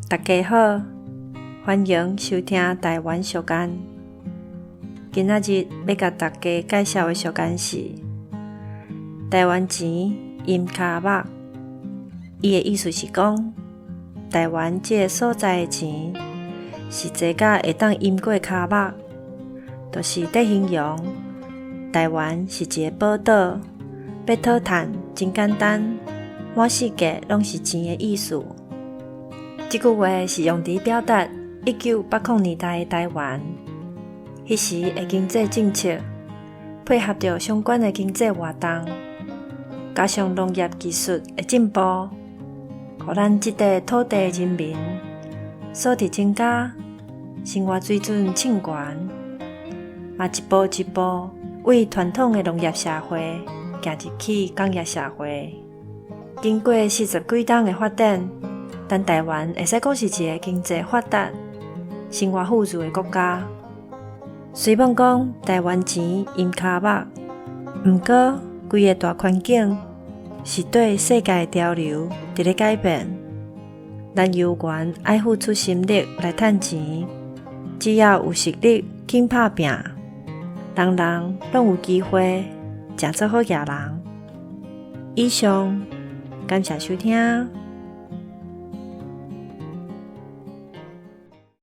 大家好，歡迎收聽台灣俗諳。今仔日欲共大家介紹的俗諳是台灣錢陰跤目。伊的意思是講，台灣這個所在的錢是濟甲會當陰過跤目，就是佇形容台灣是一個寶島，欲討趁真簡單，滿世界攏是錢的意思。這句話是用佇表達1980年代的台灣，彼時的經濟政策配合著相關的經濟活動，加上農業技術的進步，予咱這塊土地的人民所得增加，生活水準升懸，嘛一步一步對傳統的農業社會行入去工業社會。經過四十幾冬的發展，咱台灣會使講是一個經濟發達、生活富裕的國家。雖罔講台灣錢陰跤目，毋過規个大環境是對世界的潮流佇咧改變。咱猶原愛付出心力來趁錢，只要有實力肯拍拚，人人攏有機會誠做好額人。以上，感謝收聽。